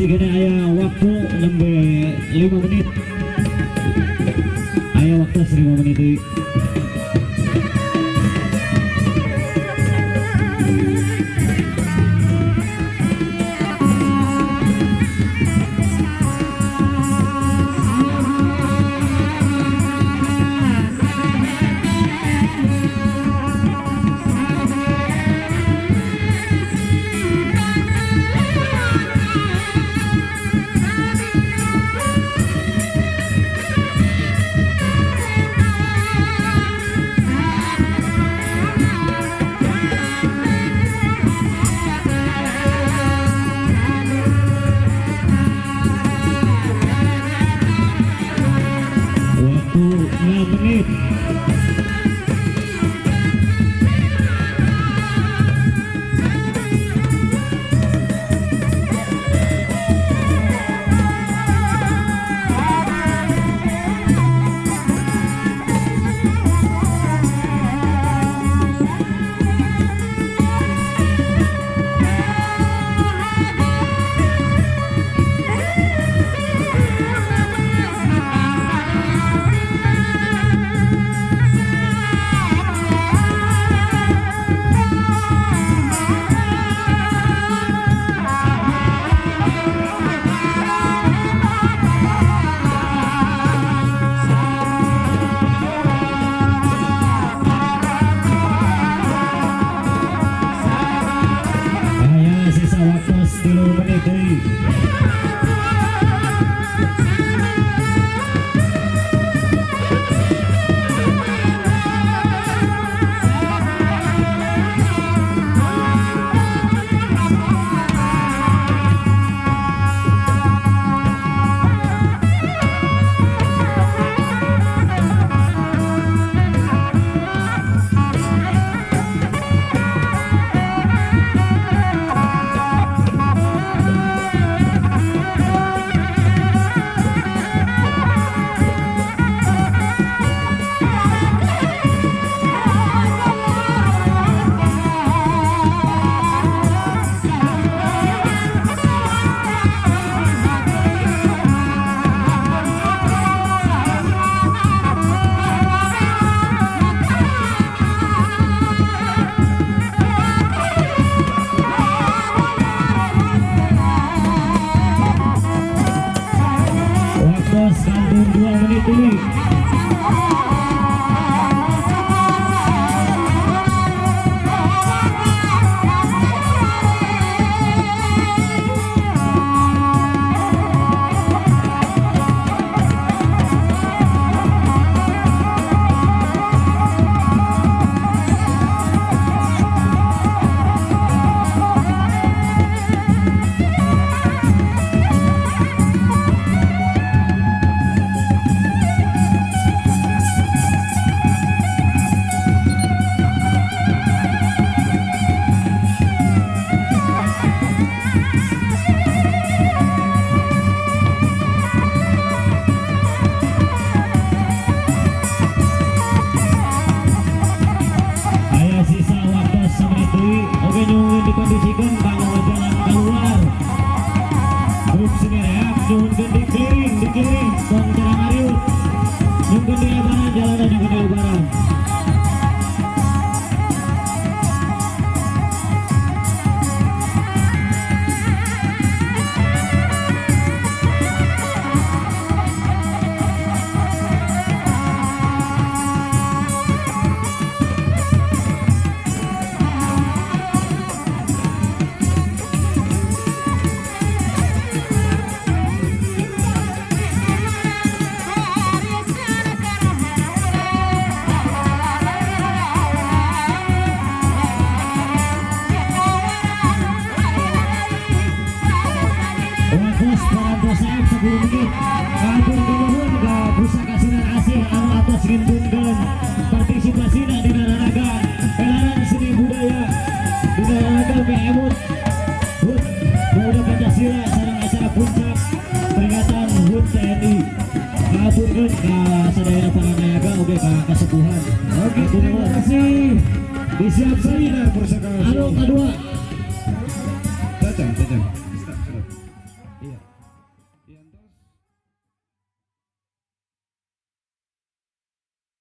Masih kena aya waktu nembe 5 menit. Aya waktu 5 menit deui. Waktu 6 menit. Aya sisa waktu 10 menit deui. Waktu kantun 2 menit deui. Aya sisa waktu semenit deui. Oke, nyuhunkeun dikondisikan kanggo jalan keluar. Grup seni reak nyuhunkeun di clearing, tong terang ariut. Nyuhunkeun di lebaran, jalanan nyuhunkeun di lebaran. Waktu parantos saep 10 menit. Hatur nuhun ka Pusaka Sinar Asih anu atos ngintunkeun partisipasina dina raraga helaran seni budaya dina raraga meemut HUT Pemuda Pancasila sareng acara puncak peringatan HUT TNI. Haturkeun ka sadayana para nayaga oge ka kasepuhan. Oke, Hatur terima nuhun. kasih. Disiapkeun Sinar Pusaka anu Asih. kadua. Cacang, cacang. Stop, stop. Iya.